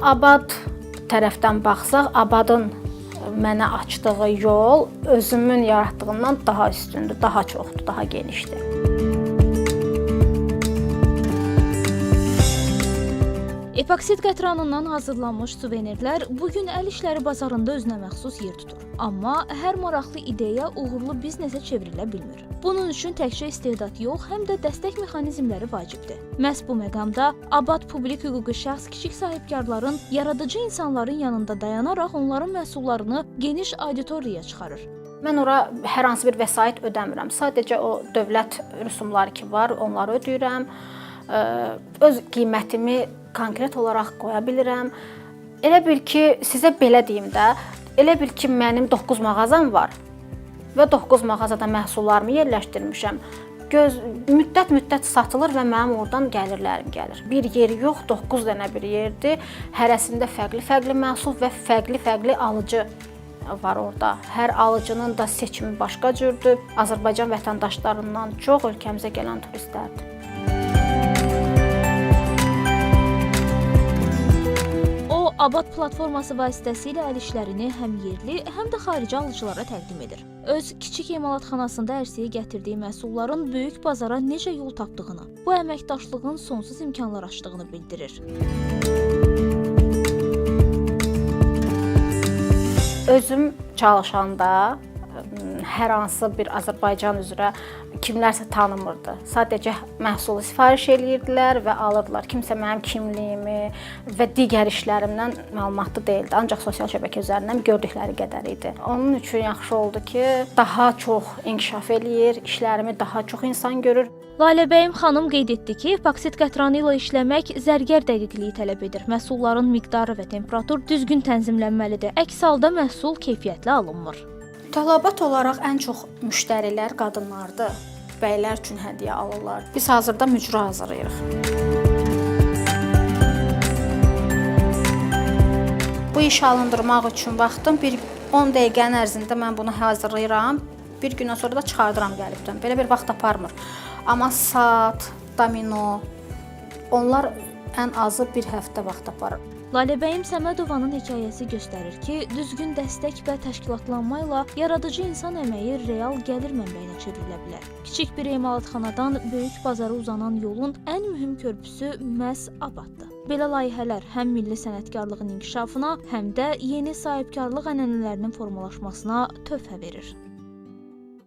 Abad tərəfdən baxsaq, Abadın mənə açdığı yol özümün yaratdığımdan daha üstündür, daha çoxdur, daha genişdir. Epoksid qətranından hazırlanmış suvenirlər bu gün əl işləri bazarında özünə məxsus yer tutur. Amma hər maraqlı ideya uğurlu biznesə çevrilə bilmir. Bunun üçün təkcə istedad yox, həm də dəstək mexanizmləri vacibdir. Məhz bu məqamda Abad publik hüquqi şəxs kiçik sahibkarların, yaradıcı insanların yanında dayanaraq onların məhsullarını geniş auditoriyaya çıxarır. Mən ora hər hansı bir vəsait ödəmirəm. Sadəcə o dövlət rüsumları ki var, onları ödəyirəm. Öz qiymətimi konkret olaraq qoya bilirəm. Elə bil ki, sizə belə deyim də, elə bil ki, mənim 9 mağazam var və 9 mağazada məhsullarımı yerləşdirmişəm. Göz müddət-müddət satılır və mənim oradan gəlirlərim gəlir. Bir yeri yox, 9 dənə bir yerdir. Hərəsində fərqli-fərqli məhsul və fərqli-fərqli alıcı var orada. Hər alıcının da seçimi başqa cürdür. Azərbaycan vətəndaşlarından çox ölkəmizə gələn turistlərdir. O, Abad platforması vasitəsilə əl işlərini həm yerli, həm də xarici alıcılara təqdim edir. Öz kiçik emalatxanasında ərsəyə gətirdiyi məhsulların böyük bazara necə yol tapdığını, bu əməkdaşlığın sonsuz imkanlar açdığını bildirir. Özüm çalışanda hər hansı bir Azərbaycan üzrə kimlərsə tanımırdı. Sadəcə məhsulu sifariş eləyirdilər və alırdılar. Kimsə mənim kimliyimi və digər işlərimdən məlumatlı deyildi. Ancaq sosial şəbəkə üzərindən gördükləri qədər idi. Onun üçün yaxşı oldu ki, daha çox inkişaf eləyir, işlərimi daha çox insan görür. Lalebəyim xanım qeyd etdi ki, epoksid qətranı ilə işləmək zərgər dəqiqliyi tələb edir. Məhsulların miqdarı və temperatur düzgün tənzimlənməlidir. Əks halda məhsul keyfiyyətli alınmır. Tələbat olaraq ən çox müştərilər qadınlardır. Bəylər üçün hədiyyə alırlar. Biz hazırda mücrü hazırlayırıq. Bu işi alındırmaq üçün vaxtım bir 10 dəqiqənin ərzində mən bunu hazırlayıram. Bir gündən sonra da çıxardıram qəlibdən. Belə bir vaxt aparmır. Amma saat, domino, onlar ən azı bir həftə vaxt aparır. Lalebəyim Səmədovanın hekayəsi göstərir ki, düzgün dəstək və təşkilatlanma ilə yaradıcı insan əməyi real gəlir mənbəyinə çevrilə bilər. Kiçik bir emalatxanadan böyük bazara uzanan yolun ən mühüm körpüsü məhz Abaddır. Belə layihələr həm milli sənətkarlığın inkişafına, həm də yeni sahibkarlıq ənənələrinin formalaşmasına töhfə verir.